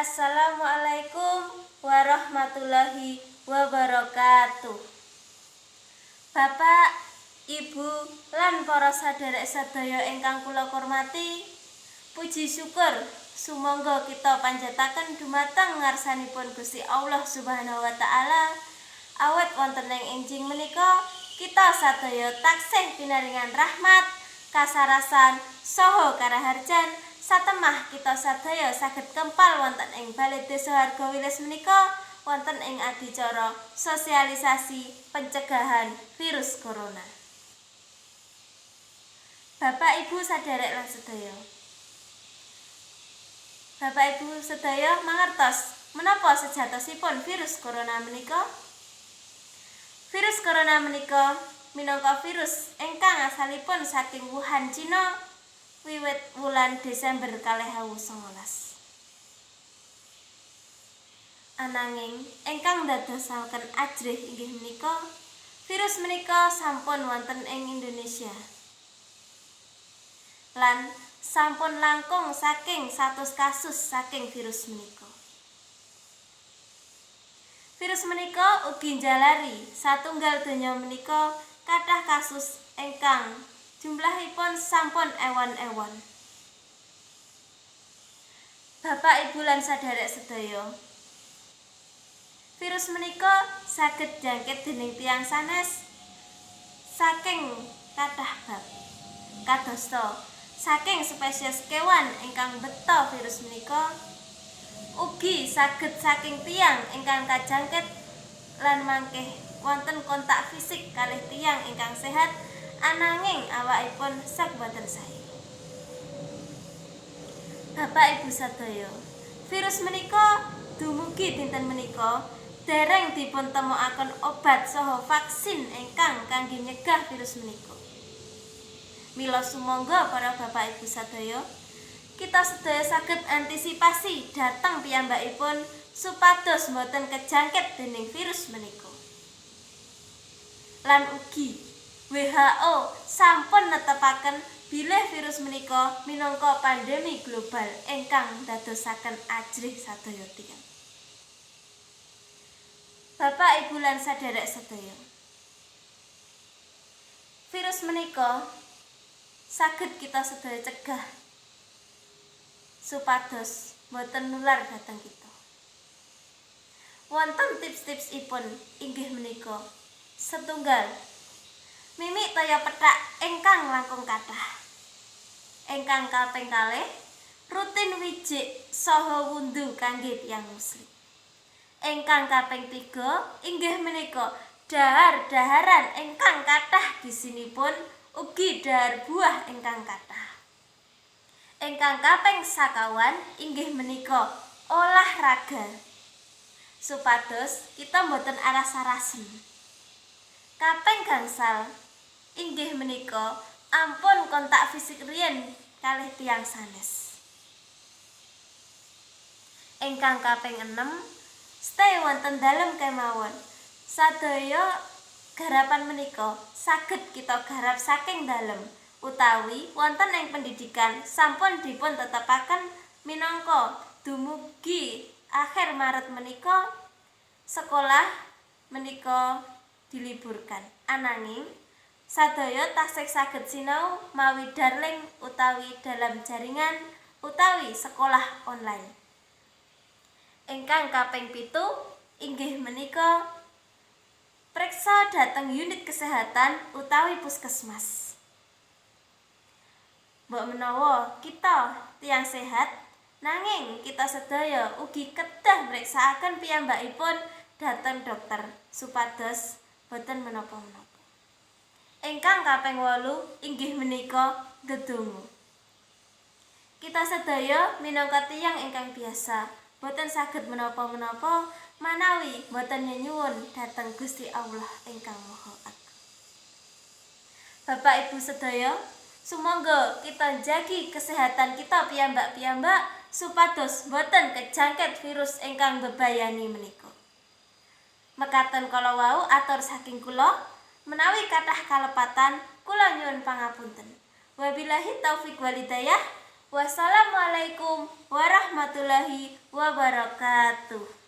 Assalamualaikum warahmatullahi wabarakatuh. Bapak, Ibu, lan para saderek sadaya ingkang kula hormati, puji syukur sumangga kita panjataken dumateng ngarsanipun Gusti Allah Subhanahu wa taala, awit wonten ing enjing menika kita sadaya taksih pinaringan rahmat, kasarasan, saha karaharjan satemah kita sadaya saged kempal wonten ing Balai Desa Hargowilis menika wonten ing adicara sosialisasi pencegahan virus corona. Bapak, Ibu, saderek lan sedaya. Bapak, Ibu sedaya mangertos menapa sejatosipun virus corona menika? Virus corona menika minangka virus ingkang asalipun saking Wuhan, Cina, wiwit wulan Desember 2019. Ananging ingkang ndadosaken ajrih inggih menika virus menika sampun wonten ing Indonesia lan sampun langkung saking 100 kasus saking virus menika. Virus menika ugi njalari satunggal donya menika kathah kasus ingkang jumlahipun sampun ewon-ewon. Bapak, Ibu, lan saderek sedaya. Virus menika saged jangkit dening tiyang sanes saking kathah bab. Kadosta saking spesies kewan ingkang mbeta virus menika, ugi saged saking tiyang ingkang kajangkit lan mangke wonten kontak fisik kalih tiyang ingkang sehat ananging awakipun sak boten sae. Bapak, Ibu sadaya, virus menika dumugi dinten menika dereng dipun temokaken obat saha vaksin ingkang kangge nyegah virus menika. Mila sumangga para bapak ibu sadaya, kita sedaya saged antisipasi dhateng piyambakipun supados boten kejangkit dening virus menika. Lan ugi WHO sampun netepaken bilih virus menika minangka pandemi global ingkang ndadosaken ajrih sadaya tiyang. Bapak, Ibu, lan saderek sedaya. Virus menika saged kita sedaya cegah supados boten nular dhateng kita. Wonten tips-tipsipun inggih menika: setunggal, mimik toya pethak ingkang langkung kathah. Ingkang kaping kalih, rutin wijik saha wundu kangge tiyang muslim. Ingkang kaping tiga inggih menika dhahar-dhaharan ingkang kathah gizinipun, ugi dhahar buah ingkang kathah. Ingkang kaping sekawan inggih menika olahraga, supados kita boten aras-arasen. Kaping gangsal inggih menika ampun kontak fisik riyen kalih tiyang sanes. Ingkang kaping enem, stay wonten dalem kemawon. Sadaya garapan menika saged kita garap saking dalem utawi wonten ing pendidikan sampun dipun tetepaken minangka dumugi akhir Maret menika sekolah menika diliburkan. Ananging sadaya tasih saged sinau mawi darling utawi dalam jaringan utawi sekolah online. Ingkang kaping 7 inggih menika preksa dhateng unit kesehatan utawi puskesmas. Mbok menawa kita tiyang sehat, nanging kita sedaya ugi kedah mriksakaken piyambakipun dhateng dokter supados boten menapa-menapa. Ingkang kaping 8 inggih menika ndedonga. Kita sedaya minangka tiyang ingkang biasa boten saged menapa-menapa manawi boten nyenyuwun dhateng Gusti Allah ingkang Maha Agung. Bapak, Ibu sedaya, sumangga kita njagi kesehatan kita piyambak-piyambak supados boten kejangkit virus ingkang mbebayani menika. Mekaten kala wau atur saking kula, menawi kathah kalepatan kula nyuwun pangapunten. Wabillahi taufik walhidayah. Wassalamualaikum warahmatullahi. warahmatullahi wabarakatuh.